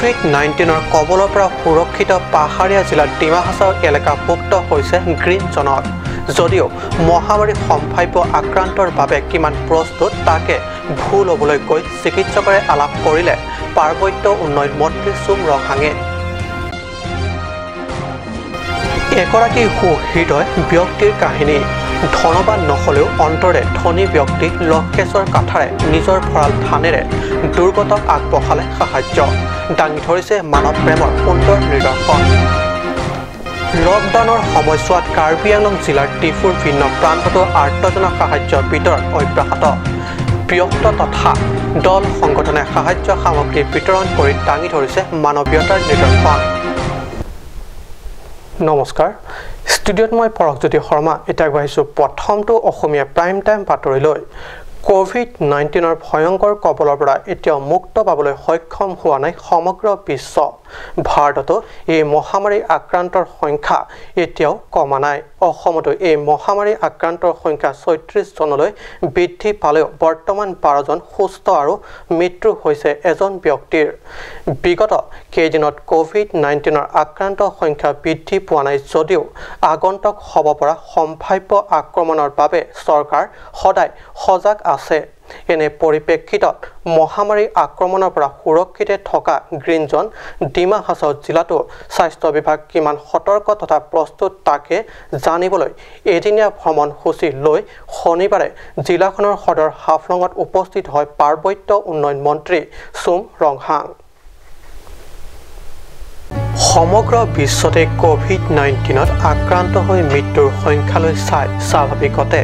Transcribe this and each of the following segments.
কোভিড-19ৰ কবলৰ পৰা সুৰক্ষিত পাহাৰীয়া জিলা ডিমা হাছাও এলেকা মুক্ত হৈছে গ্ৰীণ জ'নত। যদিও মহামাৰী সম্ভাৱ্য আক্ৰান্তৰ বাবে কিমান প্ৰস্তুত তাকে ভুল হ'বলৈ গৈ চিকিৎসকৰে আলাপ কৰিলে পাৰ্বত্য উন্নয়ন মন্ত্ৰী চুম ৰংহাঙে। এগৰাকী সুহৃদয় ব্যক্তিৰ কাহিনী। ধনবান নহ'লেও অন্তৰে ধনী ব্যক্তি লক্ষেশ্বৰ কাঠাৰে নিজৰ ভঁৰাল ধানেৰে দুৰ্গতক আগবঢ়ালে সাহায্য, দাঙি ধৰিছে মানৱ প্ৰেমৰ সুন্দৰ নিদৰ্শন। লকডাউনৰ সময়ছোৱাত কাৰ্বি আংলং জিলাৰ ডিফুৰ ভিন্ন প্ৰান্ততো আৰ্তজনক সাহায্য বিতৰণ অব্যাহত। ব্যক্ত তথা দল সংগঠনে সাহায্য সামগ্ৰী বিতৰণ কৰি দাঙি ধৰিছে মানৱীয়তাৰ নিদৰ্শন। নমস্কাৰ, ষ্টুডিঅ'ত মই পৰশজ্যোতি শৰ্মা। এতিয়া আগবাঢ়িছোঁ প্ৰথমটো অসমীয়া প্ৰাইম টাইম বাতৰিলৈ। কোভিড-19ৰ ভয়ংকৰ কবলৰ পৰা এতিয়াও মুক্ত পাবলৈ সক্ষম হোৱা নাই সমগ্ৰ বিশ্ব। ভাৰততো এই মহামাৰী আক্ৰান্তৰ সংখ্যা এতিয়াও কমা নাই। অসমতো এই মহামাৰী আক্ৰান্তৰ সংখ্যা 36 জনলৈ বৃদ্ধি পালেও বৰ্তমান 12 জন সুস্থ আৰু মৃত্যু হৈছে এজন ব্যক্তিৰ। বিগত কেইদিনত কোভিড-19ৰ আক্ৰান্ত সংখ্যা বৃদ্ধি পোৱা নাই যদিও আগন্তুক হ'ব পৰা সম্ভাৱ্য আক্ৰমণৰ বাবে চৰকাৰ সদায় সজাগ আছে। এনে পৰিপ্ৰেক্ষিতত মহামাৰী আক্ৰমণৰ পৰা সুৰক্ষিতে থকা গ্ৰীণ জ'ন ডিমা হাছাও জিলাতো স্বাস্থ্য বিভাগ কিমান সতৰ্ক তথা প্ৰস্তুত তাকে জানিবলৈ এদিনীয়া ভ্ৰমণসূচী লৈ শনিবাৰে জিলাখনৰ সদৰ হাফলঙত উপস্থিত হয় পাৰ্বত্য উন্নয়ন মন্ত্ৰী চুম ৰংহাং। সমগ্ৰ বিশ্বতে কোভিড-19ত আক্ৰান্ত হৈ মৃত্যুৰ সংখ্যালৈ চাই স্বাভাৱিকতে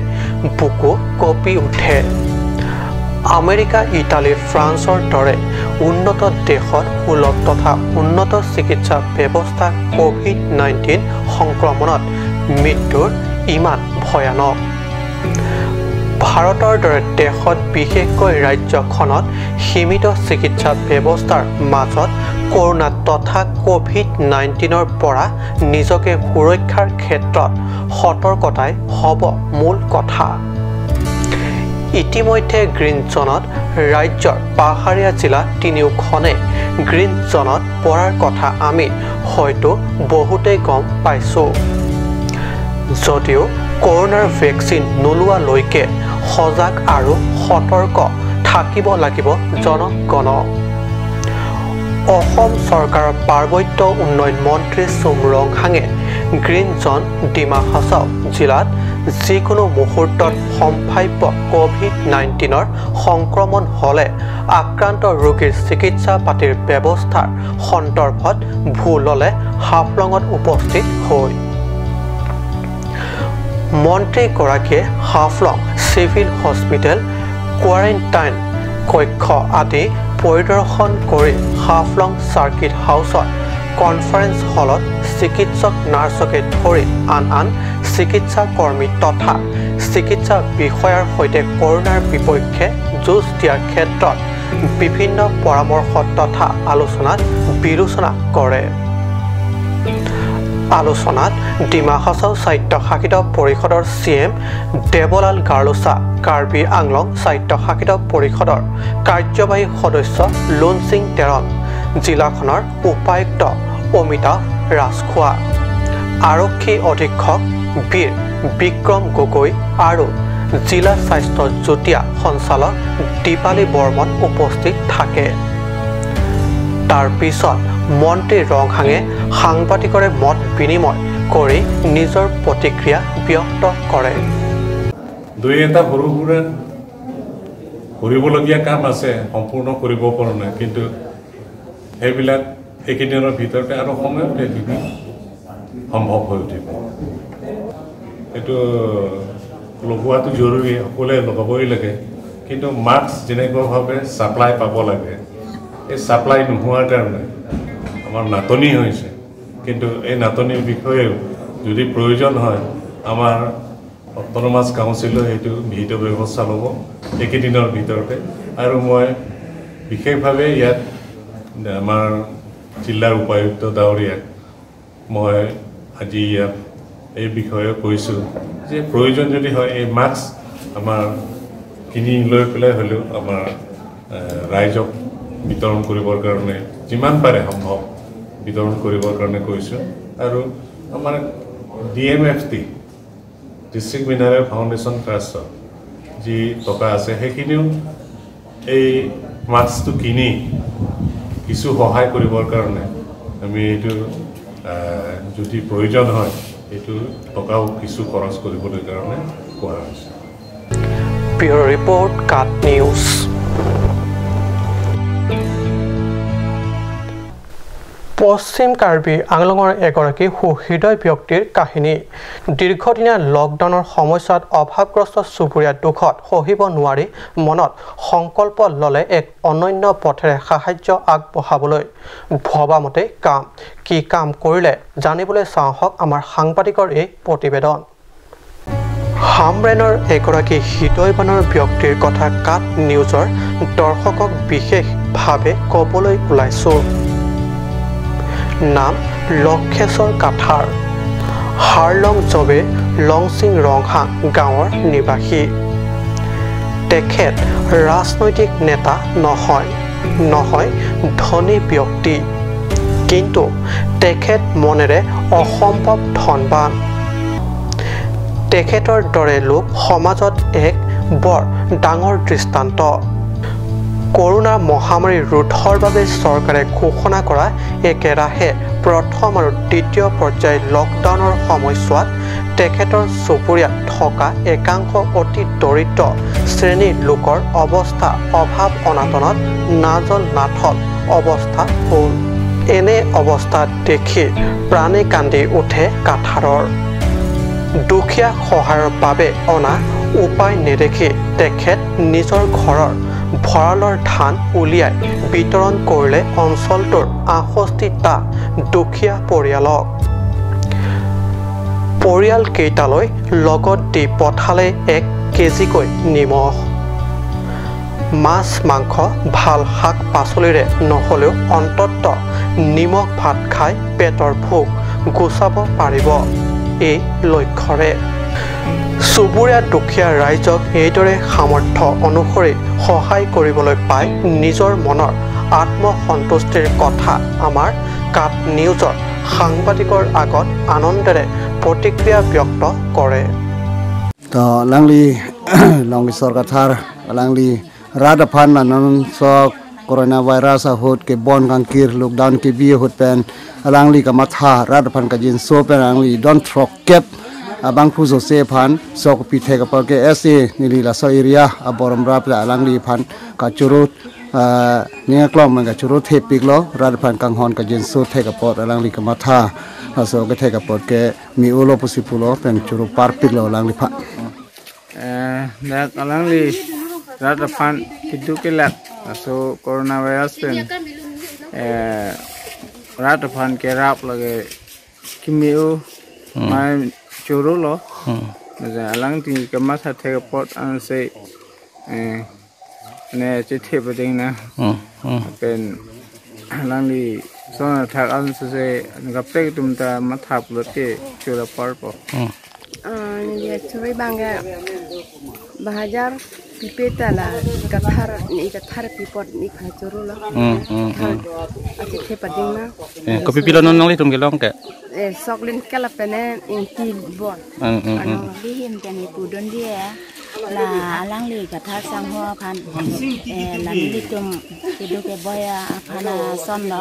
বুকু কঁপি উঠে। আমেৰিকা, ইটালী, ফ্ৰান্সৰ দৰে উন্নত দেশত সুলভ তথা উন্নত চিকিৎসা ব্যৱস্থা কোভিড-19 সংক্ৰমণত মৃত্যুৰ ইমান ভয়ানক। ভাৰতৰ দৰে দেশত বিশেষকৈ ৰাজ্যখনত সীমিত চিকিৎসা ব্যৱস্থাৰ মাজত কৰোনা তথা কোভিড-19ৰ পৰা নিজকে সুৰক্ষাৰ ক্ষেত্ৰত সতৰ্কতাই হ'ব মূল কথা। ইতিমধ্যে গ্ৰীণ জ'নত ৰাজ্যৰ পাহাৰীয়া জিলা তিনিওখনে গ্ৰীণ জ'নত পৰাৰ কথা আমি হয়তো বহুতেই গম পাইছোঁ। যদিও কৰোনাৰ ভেকচিন নোলোৱালৈকে সজাগ আৰু সতৰ্ক থাকিব লাগিব জনগণ। অসম চৰকাৰৰ পাৰ্বত্য উন্নয়ন মন্ত্ৰী চুম ৰংহাঙে গ্ৰীণ জ'ন ডিমা হাছাও জিলাত যিকোনো মুহূৰ্তত সম্ভাৱ্য কোভিড-19ৰ সংক্ৰমণ হ'লে আক্ৰান্ত ৰোগীৰ চিকিৎসা পাতিৰ ব্যৱস্থাৰ সন্দৰ্ভত ভূ ল'লে হাফলঙত উপস্থিত হৈ। মন্ত্ৰীগৰাকীয়ে হাফলং চিভিল হস্পিটেল, কোৱাৰেণ্টাইন কক্ষ আদি পৰিদৰ্শন কৰি হাফলং চাৰ্কিট হাউচত কনফাৰেন্স হলত চিকিৎসক, নাৰ্ছকে ধৰি আন আন চিকিৎসা কৰ্মী তথা চিকিৎসা বিষয়াৰ সৈতে কৰোনাৰ বিপক্ষে যুঁজ দিয়াৰ ক্ষেত্ৰত বিভিন্ন পৰামৰ্শ তথা আলোচনাত বিলোচনা কৰে। আলোচনাত ডিমা হাছাও স্বায়ত্তশাসিত পৰিষদৰ চি এম দেৱলাল গাৰ্লোচা, কাৰ্বি আংলং স্বায়ত্তশাসিত পৰিষদৰ কাৰ্যবাহী সদস্য লোনসিং টেৰণ, জিলাখনৰ উপায়ুক্ত অমিতাভ ৰাজখোৱা, আৰক্ষী অধীক্ষক বীৰ বিক্ৰম গগৈ আৰু জিলা স্বাস্থ্য যুটীয়া সঞ্চালক দীপালী বৰ্মন উপস্থিত থাকে। তাৰ পিছত মন্ত্ৰী ৰংহাঙে সাংবাদিকৰে মত বিনিময় কৰি নিজৰ প্ৰতিক্ৰিয়া ব্যক্ত কৰে। দুই এটা সৰু সুৰা কৰিবলগীয়া কাম আছে, সম্পূৰ্ণ কৰিব পৰা নাই, কিন্তু সেইবিলাক এইকেইদিনৰ ভিতৰতে আৰু সময়ত সেইখিনি সম্ভৱ হৈ উঠিব। এইটো লগোৱাটো জৰুৰী, সকলোৱে লগাবই লাগে, কিন্তু মাস্ক যেনেকুৱাভাৱে ছাপ্লাই পাব লাগে, এই ছাপ্লাই নোহোৱাৰ কাৰণে আমাৰ নাটনি হৈছে। কিন্তু এই নাটনিৰ বিষয়েও যদি প্ৰয়োজন হয় আমাৰ অট'নমাছ কাউন্সিলেও সেইটো বিহিত ব্যৱস্থা ল'ব এইকেইদিনৰ ভিতৰতে। আৰু মই বিশেষভাৱে ইয়াত আমাৰ জিলাৰ উপায়ুক্ত ডাৱৰীয়াক মই আজি ইয়াত এই বিষয়ে কৈছোঁ যে প্ৰয়োজন যদি হয় এই মাস্ক আমাৰ কিনি লৈ পেলাই হ'লেও আমাৰ ৰাইজক বিতৰণ কৰিবৰ কাৰণে যিমান পাৰে সম্ভৱ বিতৰণ কৰিবৰ কাৰণে কৈছোঁ। আৰু আমাৰ DMFT district mineral foundation ট্ৰাষ্টৰ যি টকা আছে সেইখিনিও এই মাস্কটো কিনি কিছু সহায় কৰিবৰ কাৰণে আমি এইটো যদি প্ৰয়োজন হয় এইটো টকাও কিছু খৰচ কৰিবলৈ কাৰণে কোৱা হৈছে। Bureau report, Kaat news. পশ্চিম কাৰ্বি আংলঙৰ এগৰাকী সুহৃদয় ব্যক্তিৰ কাহিনী। দীৰ্ঘদিনীয়া লকডাউনৰ সময়ছোৱাত অভাৱগ্ৰস্ত চুবুৰীয়া দুখত সহিব নোৱাৰি মনত সংকল্প ল'লে এক অনন্য পথেৰে সাহায্য আগবঢ়াবলৈ। ভবামতে কাম কি কাম কৰিলে জানিবলৈ চাওঁ হওক আমাৰ সাংবাদিকৰ এই প্ৰতিবেদন। হামৰেনৰ এগৰাকী হৃদয়বানৰ ব্যক্তিৰ কথা কাট নিউজৰ দৰ্শকক বিশেষভাৱে ক'বলৈ ওলাইছোঁ। নাম লক্ষেশ্বৰ কাথাৰ, হাৰলং জবে লংচিং ৰংহাং গাঁৱৰ নিবাসী। তেখেত ৰাজনৈতিক নেতা নহয়, নহয় ধনী ব্যক্তি, কিন্তু তেখেত মনেৰে অসম্ভৱ ধনবান। তেখেতৰ দৰে লোক সমাজত এক বৰ ডাঙৰ দৃষ্টান্ত। কৰোণা মহামাৰী ৰোধৰ বাবে চৰকাৰে ঘোষণা কৰা একেৰাহে প্ৰথম আৰু দ্বিতীয় পৰ্যায়ৰ লকডাউনৰ সময়ছোৱাত তেখেতৰ চুবুৰীয়াত থকা একাংশ অতি দৰিদ্ৰ শ্ৰেণীৰ লোকৰ অৱস্থা অভাৱ অনাটনত নাজল নাথল অৱস্থা হ'ল। এনে অৱস্থাত দেখি প্ৰাণে কান্দি উঠে কাথাৰৰ। দুখীয়া সহায়ৰ বাবে অনা উপায় নেদেখি তেখেত নিজৰ ঘৰৰ ভঁৰালৰ ধান উলিয়াই বিতৰণ কৰিলে অঞ্চলটোৰ ৬৮টা দুখীয়া পৰিয়ালক। পৰিয়ালকেইটালৈ লগত দি পঠালে ১ কেজিকৈ নিমখ। মাছ মাংস ভাল শাক পাচলিৰে নহ'লেও অন্ততঃ নিমখ ভাত খাই পেটৰ ভোক গুচাব পাৰিব এই লক্ষ্যৰে চুবুৰীয়া দুখীয়া ৰাইজক এইদৰে সামৰ্থ্য অনুসৰি সহায় কৰিবলৈ পাই নিজৰ মনৰ আত্মসন্তুষ্টিৰ কথা আমাৰ কাট নিউজৰ সাংবাদিকৰ আগত আনন্দেৰে প্ৰতিক্ৰিয়া ব্যক্ত কৰে। লাংলি লংগেশ্বৰ Kathar লাংলি ৰাধাফান নানন corona virus hot ke bon kangkir lockdown ke bi hot pen langli ka matha radphan ka jin so pen langli don throk kep abang phu so se phan sok pi the ka pa ke sa nili la so area aborom rap la langli phan ka churut nia klom ka churut the pik lo radphan kang hon ka jin so the ka pot langli ka matha so ke the ka pot ke mi ulo pusipulo pen churu par pik lo langli pha dak langli radphan kidu ke lak so corona virus pen radphan ke rap lage kimiu mai churu lo alang ti ka matha the ka pot an se ne che the pa ding na pen alang li so na thak an se ga pek tum ta matha plo ke chura par po ni churi bangga bahajar pipeta la kathar ni kathar pipot ni khachuru lo ache the pading na ko pipilo non nong li tum ke long ke soklin kala pene inti bon li him ke ni pudon dia la alang li kathar sang ho phan la li tum ke do ke boya phana son lo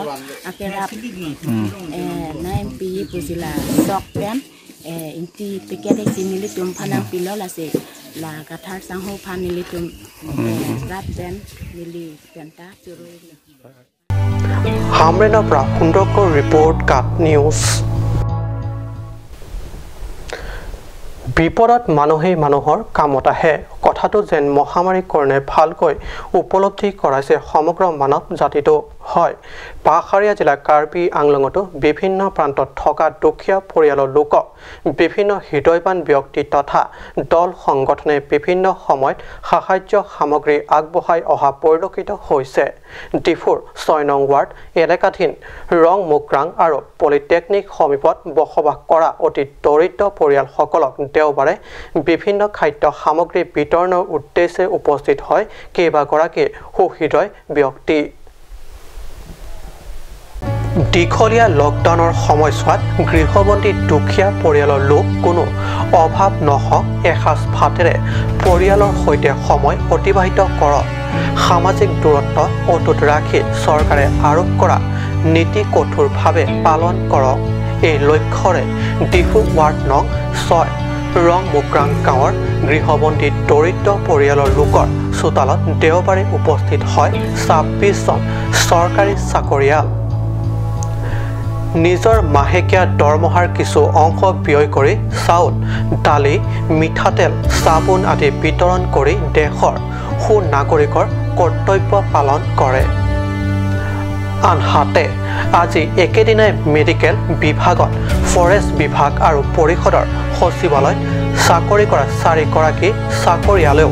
ake rap nai pi pusila sok pen inti piket si mili tum phanang pilo la se la kathar sang ho phan nili tum rap pen nili penta churu হামৰেনৰ পৰা সুন্দৰকৰ report, কাট news. বিপদত মানুহেই মানুহৰ কামত আহে, কথাটো যেন মহামাৰী কৰোণাই ভালকৈ উপলব্ধি কৰাইছে সমগ্ৰ মানৱ জাতিটো। হয়, পাহাৰীয়া জিলা কাৰ্বি আংলঙতো বিভিন্ন প্ৰান্তত থকা দুখীয়া পৰিয়ালৰ লোকক বিভিন্ন হৃদয়বান ব্যক্তি তথা দল সংগঠনে বিভিন্ন সময়ত সাহায্য সামগ্ৰী আগবঢ়াই অহা পৰিলক্ষিত হৈছে। ডিফুৰ ৬ নং ৱাৰ্ড এলেকাধীন ৰং মুকৰাং আৰু পলিটেকনিক সমীপত বসবাস কৰা অতি দৰিদ্ৰ পৰিয়ালসকলক দেওবাৰে বিভিন্ন খাদ্য সামগ্ৰী বিতৰণৰ উদ্দেশ্যে উপস্থিত হয় কেইবাগৰাকী সুহৃদয় ব্যক্তি। দীঘলীয়া লকডাউনৰ সময়ছোৱাত গৃহবন্দী দুখীয়া পৰিয়ালৰ লোক কোনো অভাৱ নহওক, এসাঁজ ভাতেৰে পৰিয়ালৰ সৈতে সময় অতিবাহিত কৰক। সামাজিক দূৰত্ব অটুট ৰাখি চৰকাৰে আৰোপ কৰা নীতি কঠোৰভাৱে পালন কৰক। এই লক্ষ্যৰে ডিফু ৱাৰ্ড নং 6 ৰং মুক্ৰাং গাঁৱৰ গৃহবন্দী দৰিদ্ৰ পৰিয়ালৰ লোকৰ চোতালত দেওবাৰে উপস্থিত হয় 26 জন চৰকাৰী চাকৰিয়াল। নিজৰ মাহেকীয়া দৰমহাৰ কিছু অংশ ব্যয় কৰি চাউল, দালি, মিঠাতেল, চাবোন আদি বিতৰণ কৰি দেশৰ সুনাগৰিকৰ কৰ্তব্য পালন কৰে। আনহাতে আজি একেদিনাই মেডিকেল বিভাগত ফৰেষ্ট বিভাগ আৰু পৰিষদৰ সচিবালয়ত চাকৰি কৰা 4 গৰাকী চাকৰিয়ালেও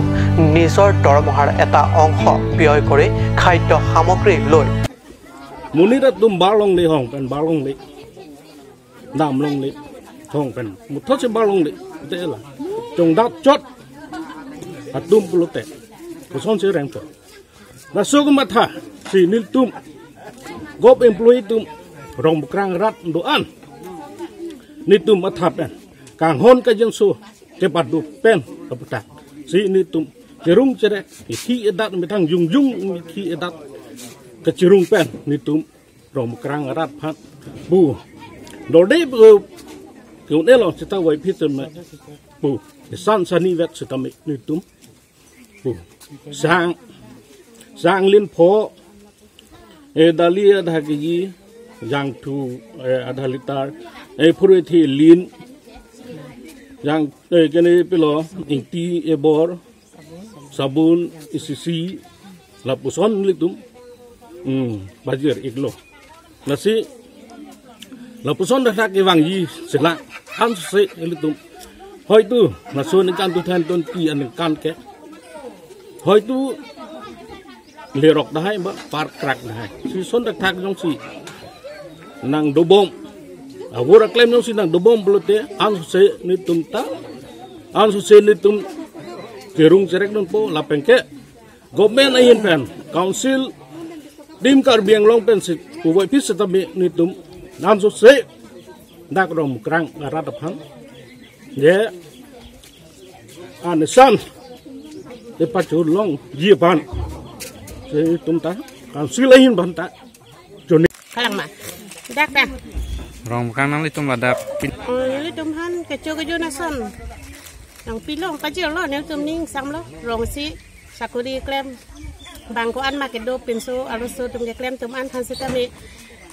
নিজৰ দৰমহাৰ এটা অংশ ব্যয় কৰি খাদ্য সামগ্ৰী লৈ munira tum balong le hong pen balong le nam long le hong pen mutho se balong le te la chong dat chot atum pulote koson se reng to na so ma tha si nil tum gop employee tum rong krang rat do an ni tum ma tha pen kang hon ka jeng su ke pat du pen ka si ni tum jerung chere thi dat mi thang jung jung mi thi dat ke cirung pen ni tum rom krang rat phat bu do de bu ku ne lo chita wai phit me bu san sani vet chita me ni tum bu sang sang lin pho e dali adha kg jang thu adha litar e phuru thi lin jang e kene pilo ingti e bor sabun isisi lapuson li tum bajir iklo nasi lapuson dah ke wang yi sela an se litum hoitu nasu ni kan tu than ton ti an kan ke hoitu lerok dahai ba par krak dahai si son dak thak jong si nang dobom awora claim jong si nang dobom blote an se ni tum ta an se ni tum kerung cerek don po lapengke government ayin pen council dim kar biang long pen sit uwai pis tami ni tum nan so se dak rom krang rat phang ye an san de pa chu long ji ban se tum ta kan sil ayin ban ta choni kalang ma dak da rom krang nang li tum la dak li tum han ke chu ke ju na son nang pi long ka ji lo ne tum ning sam lo rong si sakuri klem bang ko an market do pinso aruso tum ke klem tum an thansitami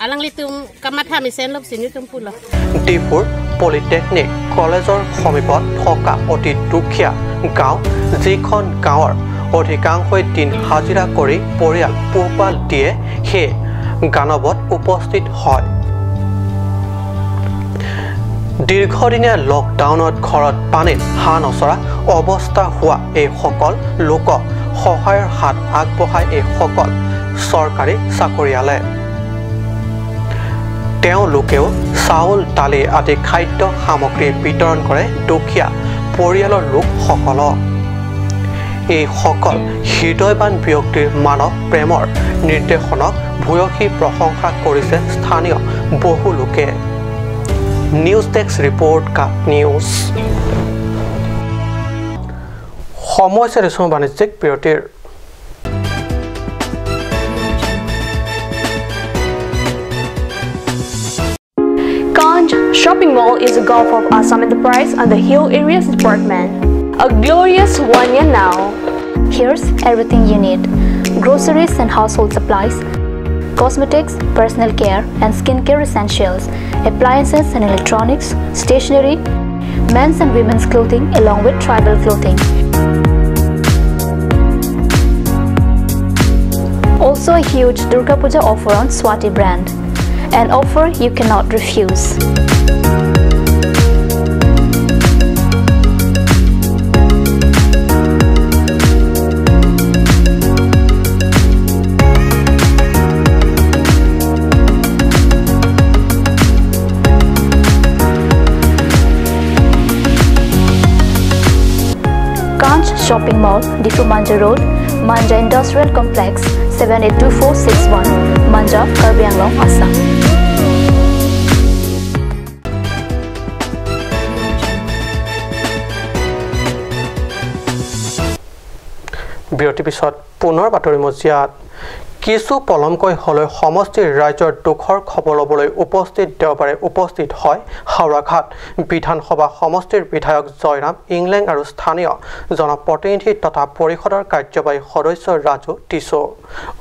alang litum kamatha mi sen lop sinu tum pulo Dipur polytechnic কলেজৰ সমীপত থকা অতি দুখীয়া গাঁও, যিখন গাঁৱৰ অধিকাংশই দিন হাজিৰা কৰি পৰিয়াল পোহপাল দিয়ে, সেই গানৱত উপস্থিত হয়। দীৰ্ঘদিনীয়া লকডাউনত ঘৰত পানীত হাঁহ নচৰা অৱস্থা হোৱা এইসকল লোকক সহায়ৰ হাত আগবঢ়াই এইসকল চৰকাৰী চাকৰিয়ালে। তেওঁলোকেও চাউল, দালি আদি খাদ্য সামগ্ৰী বিতৰণ কৰে দুখীয়া পৰিয়ালৰ লোকসকলক। এইসকল হৃদয়বান ব্যক্তিৰ মানৱ প্ৰেমৰ নিৰ্দেশনক ভূয়সী প্ৰশংসা কৰিছে স্থানীয় বহু লোকে। News desk report, cup news. সময় চেৰিছোঁ বাণিজ্যিক বিৰতিৰ। Ganj Shopping Mall is a gulf of Assam Enterprise and the Hill Areas Department. A glorious 1 year now. Here's everything you need: groceries and household supplies, cosmetics, personal care and skincare essentials, appliances and electronics, stationery, men's and women's clothing along with tribal clothing. Also a huge Durga Puja offer on Swati brand, an offer you cannot refuse. Ganj Shopping Mall, Diphu Manja Road, Manja Industrial Complex, 782461, Manja, Karbi Anglong, Assam. বিৰতিৰ পিছত পুনৰ বাতৰি মজিয়াত কিছু পলমকৈ হ'লেও সমষ্টিৰ ৰাইজৰ দুখৰ খবৰ ল'বলৈ উপস্থিত দেওবাৰে উপস্থিত হয় হাওৰাঘাট বিধানসভা সমষ্টিৰ বিধায়ক জয়ৰাম ইংলেং আৰু স্থানীয় জনপ্ৰতিনিধি তথা পৰিষদৰ কাৰ্যবাহী সদস্য ৰাজু টিছো।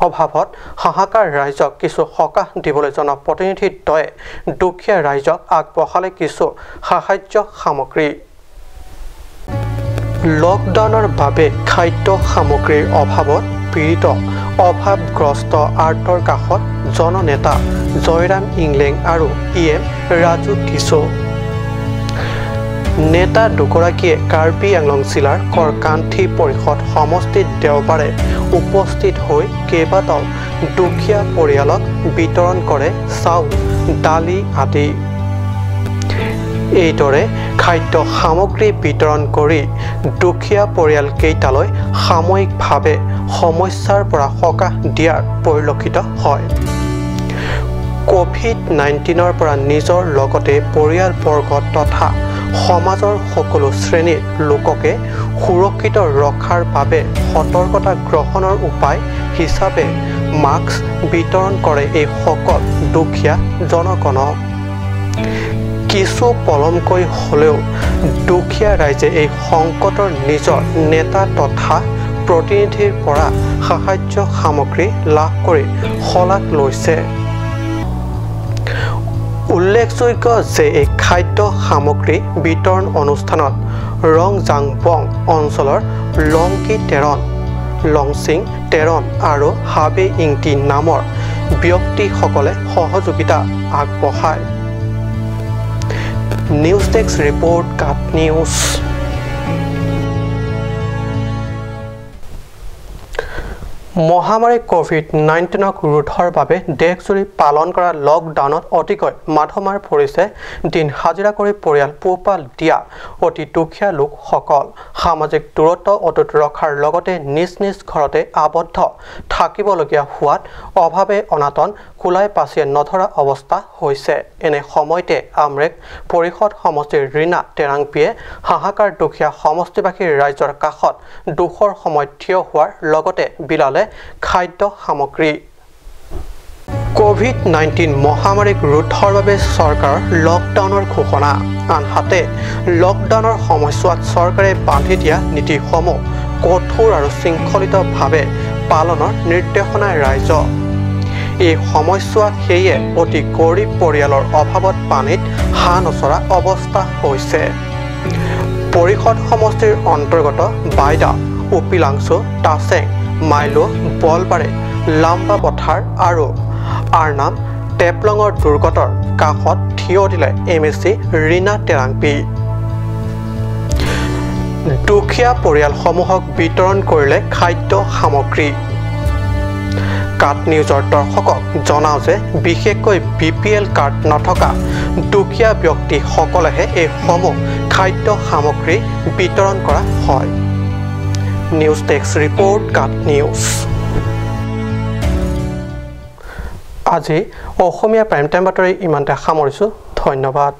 অভাৱত হাহাকাৰ ৰাইজক কিছু সকাহ দিবলৈ জনপ্ৰতিনিধিদ্বয়ে দুখীয়া ৰাইজক আগবঢ়ালে কিছু সাহায্য সামগ্ৰী। লকডাউনৰ বাবে খাদ্য সামগ্ৰীৰ অভাৱত পীড়িত অভাৱগ্ৰস্ত আৰ্তৰ কাষত জননেতা জয়ৰাম ইংলেং আৰু ই এম ৰাজু টিছো। নেতা দুগৰাকীয়ে কাৰ্বি আংলং জিলাৰ কৰকান্থি পৰিষদ সমষ্টিত দেওবাৰে উপস্থিত হৈ কেইবাটাও দুখীয়া পৰিয়ালক বিতৰণ কৰে চাউল, দালি আদি। এইদৰে খাদ্য সামগ্ৰী বিতৰণ কৰি দুখীয়া পৰিয়ালকেইটালৈ সাময়িকভাৱে সমস্যাৰ পৰা সকাহ দিয়াৰ পৰিলক্ষিত হয়। কোভিড-19ৰ পৰা নিজৰ লগতে পৰিয়ালবৰ্গ তথা সমাজৰ সকলো শ্ৰেণীৰ লোককে সুৰক্ষিত ৰখাৰ বাবে সতৰ্কতা গ্ৰহণৰ উপায় হিচাপে মাস্ক বিতৰণ কৰে এইসকল দুখীয়া জনগণক। কিছু পলমকৈ হ'লেও দুখীয়া ৰাইজে এই সংকটৰ নিজৰ নেতা তথা প্ৰতিনিধিৰ পৰা সাহায্য সামগ্ৰী লাভ কৰি শলাগ লৈছে। উল্লেখযোগ্য যে এই খাদ্য সামগ্ৰী বিতৰণ অনুষ্ঠানত ৰংজাংবং অঞ্চলৰ লংকি টেৰণ, লংচিং টেৰণ আৰু হাবে ইংটি নামৰ ব্যক্তিসকলে সহযোগিতা আগবঢ়ায়। News desk report, Kath news. মহামাৰী কোভিড-19ক ৰোধৰ বাবে দেশজুৰি পালন কৰা লকডাউনত অতিকৈ মাধমাৰ পৰিছে দিন হাজিৰা কৰি পৰিয়াল পোহপাল দিয়া অতি দুখীয়া লোকসকল। সামাজিক দূৰত্ব অটুট ৰখাৰ লগতে নিজ নিজ ঘৰতে আবদ্ধ থাকিবলগীয়া হোৱাত অভাৱে অনাটন কুলাই পাচিয়ে নধৰা অৱস্থা হৈছে। এনে সময়তে আমৰেক পৰিষদ সমষ্টিৰ ৰীণা টেৰাংপিয়ে হাহাকাৰ দুখীয়া সমষ্টিবাসীৰ ৰাইজৰ কাষত দুখৰ সময়ত থিয় হোৱাৰ লগতে বিলালে খাদ্য সামগ্ৰী। কোভিড-19 মহামাৰীক ৰোধৰ বাবে চৰকাৰৰ লকডাউনৰ ঘোষণা। আনহাতে লকডাউনৰ সময়ছোৱাত চৰকাৰে বান্ধি দিয়া নীতিসমূহ কঠোৰ আৰু শৃংখলিতভাৱে পালনৰ নিৰ্দেশনা ৰাইজক। এই সময়ছোৱাত সেয়ে অতি গৰীব পৰিয়ালৰ অভাৱত পানীত হাঁহ নচৰা অৱস্থা হৈছে। পৰিষদ সমষ্টিৰ অন্তৰ্গত বাইদা, উপিলাংচু, টাচেং, মাইলো, বলবাৰে, লাম্বা পথাৰ আৰু আৰনাম টেপলঙৰ দুৰ্গতৰ কাষত থিয় দিলে M A C Rina Terangpi. দুখীয়া পৰিয়ালসমূহক বিতৰণ কৰিলে খাদ্য সামগ্ৰী। কাট নিউজৰ দৰ্শকক জনাওঁ যে বিশেষকৈ বি পি এল কাৰ্ড নথকা দুখীয়া ব্যক্তিসকলেহে এইসমূহ খাদ্য সামগ্ৰী বিতৰণ কৰা হয়। News desk report, Kath news. আজি অসমীয়া প্ৰাইম টাইম বাতৰি ইমানতে সামৰিছোঁ। ধন্যবাদ।